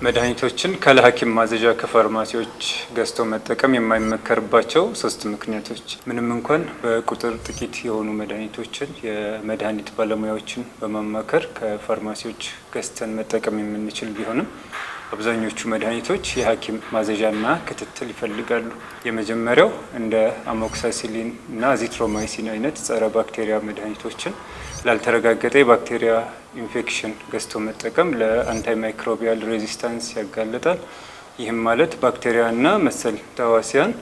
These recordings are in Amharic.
መድኃኒቶችን ካለ ሐኪም ማዘዣ ከፋርማሲዎች ገዝቶ መጠቀም የማይመከርባቸው ሶስት ምክንያቶች። ምንም እንኳን በቁጥር ጥቂት የሆኑ መድኃኒቶችን የመድኃኒት ባለሙያዎችን በማማከር ከፋርማሲዎች ገዝተን መጠቀም የምንችል ቢሆንም፣ አብዛኞቹ መድኃኒቶች የሐኪም ማዘዣና ክትትል ይፈልጋሉ። የመጀመሪያው እንደ amoxicillin እና azithromycin አይነት ጸረ ባክቴሪያ መድኃኒቶችን ላልተረጋገጠ የባክቴሪያ ኢንፌክሽን ገዝቶ መጠቀም ለ antimicrobial resistance ያጋልጣል። ይህም ማለት ባክቴሪያ እና መሰል ተህዋሲያን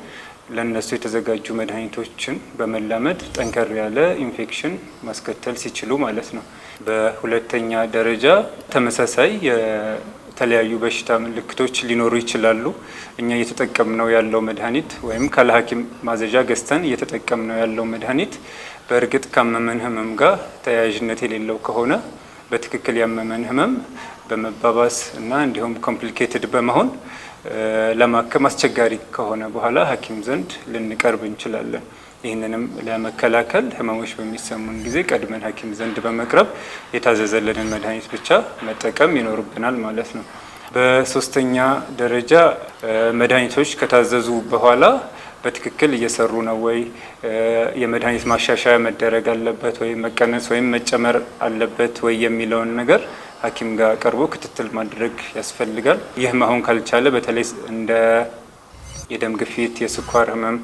ለእነሱ የተዘጋጁ መድኃኒቶችን በመላመድ ጠንከር ያለ ኢንፌክሽን ማስከተል ሲችሉ ማለት ነው። በሁለተኛ ደረጃ ተመሳሳይ የተለያዩ በሽታ ምልክቶች ሊኖሩ ይችላሉ። እኛ እየተጠቀምነው ያለው መድኃኒት ወይም ካለ ሐኪም ማዘዣ ገዝተን እየተጠቀምነው ያለው መድኃኒት በእርግጥ ካመመን ህመም ጋር ተያያዥነት የሌለው ከሆነ፣ በትክክል ያመመን ህመም በመባባስ እና እንዲሁም complicated በመሆን ለማከም አስቸጋሪ ከሆነ በኋላ ሐኪም ዘንድ ልንቀርብ እንችላለን። ይህንንም ለመከላከል ህመሞች በሚሰሙን ጊዜ ቀድመን ሐኪም ዘንድ በመቅረብ የታዘዘልንን መድኃኒት ብቻ መጠቀም ይኖርብናል ማለት ነው። በሶስተኛ ደረጃ መድኃኒቶች ከታዘዙ በኋላ በትክክል እየሰሩ ነው ወይ፣ የመድኃኒት ማሻሻያ መደረግ አለበት ወይ፣ መቀነስ ወይም መጨመር አለበት ወይ የሚለውን ነገር ሐኪም ጋር ቀርቦ ክትትል ማድረግ ያስፈልጋል። ይህ መሆን ካልቻለ፣ በተለይ እንደ የደም ግፊት፣ የስኳር ህመም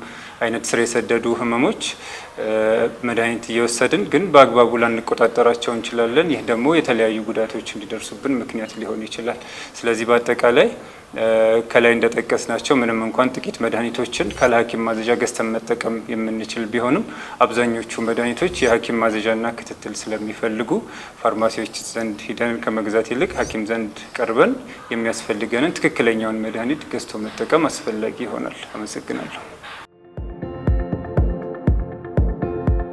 አይነት ስር የሰደዱ ህመሞች መድኃኒት እየወሰድን ግን በአግባቡ ላንቆጣጠራቸው እንችላለን። ይህ ደግሞ የተለያዩ ጉዳቶች እንዲደርሱብን ምክንያት ሊሆን ይችላል። ስለዚህ በአጠቃላይ ከላይ እንደጠቀስናቸው ምንም እንኳን ጥቂት መድኃኒቶችን ካለ ሐኪም ማዘዣ ገዝተን መጠቀም የምንችል ቢሆንም፣ አብዛኞቹ መድኃኒቶች የሐኪም ማዘዣና ክትትል ስለሚፈልጉ ፋርማሲዎች ዘንድ ሂደን ከመግዛት ይልቅ ሐኪም ዘንድ ቀርበን የሚያስፈልገንን ትክክለኛውን መድኃኒት ገዝቶ መጠቀም አስፈላጊ ይሆናል። አመሰግናለሁ።